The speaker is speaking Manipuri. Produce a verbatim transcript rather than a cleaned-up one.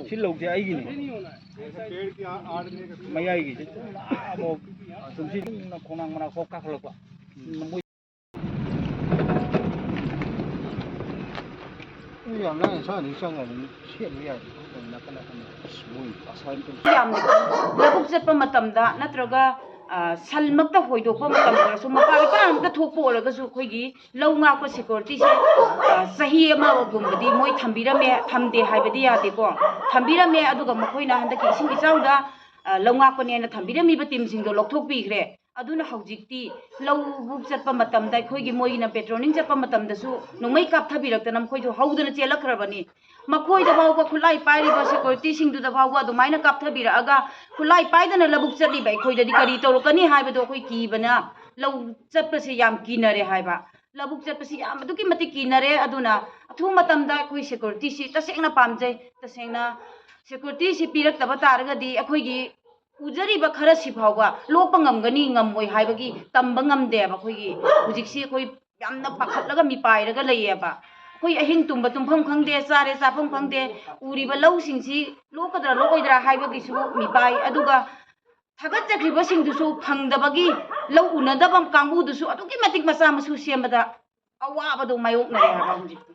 ꯁꯤ ꯂꯧꯁꯦ ꯑꯩꯒꯤꯅꯤ꯫ ꯃꯌꯥꯏꯒꯤꯁꯦ ꯑꯃꯨꯛ ꯁꯨꯝ ꯁꯤ ꯈꯣꯡꯅꯥꯡ ꯃꯅꯥꯛ ꯐꯥꯎ ꯀꯥꯈꯠꯂꯛꯄ꯫ ꯌꯥꯝ ꯂꯥꯏꯅ ꯁ꯭ꯋꯥꯏꯗꯒꯤ ꯆꯪꯉ ꯑꯗꯨꯝ ꯁꯦꯠꯂꯨ ꯌꯥꯏ꯫ ꯅꯥꯀꯟ ꯅꯥꯀꯟꯗ꯫ ꯑꯁ, ꯃꯣꯏ ꯑꯁꯥꯏ ꯌꯥꯝꯅ ꯂꯧꯕꯨꯛ ꯆꯠꯄ ꯃꯇꯝꯗ ꯅꯠꯇ꯭ꯔꯒ, ꯑ, ꯁꯟꯃꯛꯇ ꯍꯣꯏꯗꯣꯛꯄ ꯃꯇꯝ ꯑꯣꯏꯔꯁꯨ, ꯃꯄꯥ ꯏꯄꯥ ꯑꯃꯇ ꯊꯣꯛꯄ ꯑꯣꯏꯔꯒꯁꯨ ꯑꯩꯈꯣꯏꯒꯤ ꯂꯧ ꯉꯥꯛꯄ ꯁꯦꯀ꯭ꯌꯨꯔꯤꯇꯤꯁꯦ, ꯑ, ꯆꯍꯤ ꯑꯃꯒꯨꯝꯕꯗꯤ ꯃꯣꯏ ꯊꯝꯕꯤꯔꯝꯃꯦ, ꯊꯝꯗꯦ ꯍꯥꯏꯕꯗꯤ ꯌꯥꯗꯦꯀꯣ꯫ ꯊꯝꯕꯤꯔꯝꯃꯦ, ꯑꯗꯨꯒ ꯃꯈꯣꯏꯅ ꯍꯟꯗꯛꯀꯤ ꯏꯁꯤꯡ ꯏꯆꯥꯎꯗ, ꯑ, ꯂꯧ ꯉꯥꯛꯄꯅꯦꯅ ꯊꯝꯕꯤꯔꯝꯃꯤꯕ ꯇꯤꯝꯁꯤꯡꯗꯣ ꯂꯧꯊꯣꯛꯄꯤꯈ꯭ꯔꯦ꯫ ꯑꯗꯨꯅ ꯍꯧꯖꯤꯛꯇꯤ ꯂꯧꯕꯨꯛ ꯆꯠꯄ ꯃꯇꯝꯗ ꯑꯩꯈꯣꯏꯒꯤ ꯃꯣꯏꯒꯤꯅ ꯄꯦꯇ꯭ꯔꯣꯂꯤꯡ ꯆꯠꯄ ꯃꯇꯝꯗꯁꯨ ꯅꯣꯡꯃꯩ ꯀꯥꯞꯊꯕꯤꯔꯛꯇꯅ ꯃꯈꯣꯏꯁꯨ ꯍꯧꯗꯅ ꯆꯦꯜꯂꯛꯈ꯭ꯔꯕꯅꯤ꯫ ꯃꯈꯣꯏꯗ ꯐꯥꯎꯕ ꯈꯨꯠꯂꯥꯏ ꯄꯥꯏꯔꯤꯕ ꯁꯦꯀ꯭ꯌꯨꯔꯤꯇꯤꯁꯤꯡꯗꯨꯗ ꯐꯥꯎꯕ ꯑꯗꯨꯃꯥꯏꯅ ꯀꯥꯞꯊꯕꯤꯔꯛꯑꯒ ꯈꯨꯠꯂꯥꯏ ꯄꯥꯏꯗꯅ ꯂꯧꯕꯨꯛ ꯆꯠꯂꯤꯕ ꯑꯩꯈꯣꯏꯗꯗꯤ ꯀꯔꯤ ꯇꯧꯔꯛꯀꯅꯤ ꯍꯥꯏꯕꯗꯣ ꯑꯩꯈꯣꯏ ꯀꯤꯕꯅ ꯂꯧ ꯆꯠꯄꯁꯦ ꯌꯥꯝ ꯀꯤꯅꯔꯦ ꯍꯥꯏꯕ꯫ ꯂꯧꯕꯨꯛ ꯆꯠꯄꯁꯤ ꯌꯥꯝ ꯑꯗꯨꯛꯀꯤ ꯃꯇꯤꯛ ꯀꯤꯅꯔꯦ꯫ ꯑꯗꯨꯅ ꯑꯊꯨꯕ ꯃꯇꯝꯗ ꯑꯩꯈꯣꯏ ꯁꯦꯀ꯭ꯌꯨꯔꯤꯇꯤꯁꯤ ꯇꯁꯦꯡꯅ ꯄꯥꯝꯖꯩ꯫ ꯇꯁꯦꯡꯅ ꯁꯦꯀ꯭ꯌꯨꯔꯤꯇꯤꯁꯤ ꯄꯤꯔꯛꯇꯕ ꯇꯥꯔꯒꯗꯤ ꯑꯩꯈꯣꯏꯒꯤ ꯎꯖꯔꯤꯕ ꯈꯔꯁꯤ ꯐꯥꯎꯕ ꯂꯣꯛꯄ ꯉꯝꯒꯅꯤ ꯉꯝꯃꯣꯏ ꯍꯥꯏꯕꯒꯤ ꯇꯝꯕ ꯉꯝꯗꯦꯕ꯫ ꯑꯩꯈꯣꯏꯒꯤ ꯍꯧꯖꯤꯛꯁꯤ ꯑꯩꯈꯣꯏ ꯌꯥꯝꯅ ꯄꯥꯈꯠꯂꯒ ꯃꯤꯄꯥꯏꯔꯒ ꯂꯩꯌꯦꯕ꯫ ꯑꯩꯈꯣꯏ ꯑꯍꯤꯡ ꯇꯨꯝꯕ ꯇꯨꯝꯐꯝ ꯈꯪꯗꯦ, ꯆꯥꯔꯦ ꯆꯥꯐꯝ ꯈꯪꯗꯦ꯫ ꯎꯔꯤꯕ ꯂꯧꯁꯤꯡꯁꯤ ꯂꯣꯛꯀꯗ꯭ꯔꯥ ꯂꯣꯛꯑꯣꯏꯗ꯭ꯔꯥ ꯍꯥꯏꯕꯒꯤꯁꯨ ꯃꯤꯄꯥꯏ, ꯑꯗꯨꯒ ꯊꯥꯒꯠꯆꯈ꯭ꯔꯤꯕꯁꯤꯡꯗꯨꯁꯨ ꯐꯪꯗꯕꯒꯤ ꯂꯧ ꯎꯅꯗꯕ ꯀꯥꯡꯕꯨꯗꯨꯁꯨ ꯑꯗꯨꯛꯀꯤ ꯃꯇꯤꯛ ꯃꯆꯥ ꯃꯁꯨ ꯁꯦꯝꯕꯗ ꯑꯋꯥꯕꯗꯣ ꯃꯥꯌꯣꯛꯅꯔꯦ ꯍꯥꯏꯕ ꯍꯧꯖꯤꯛꯇꯤ꯫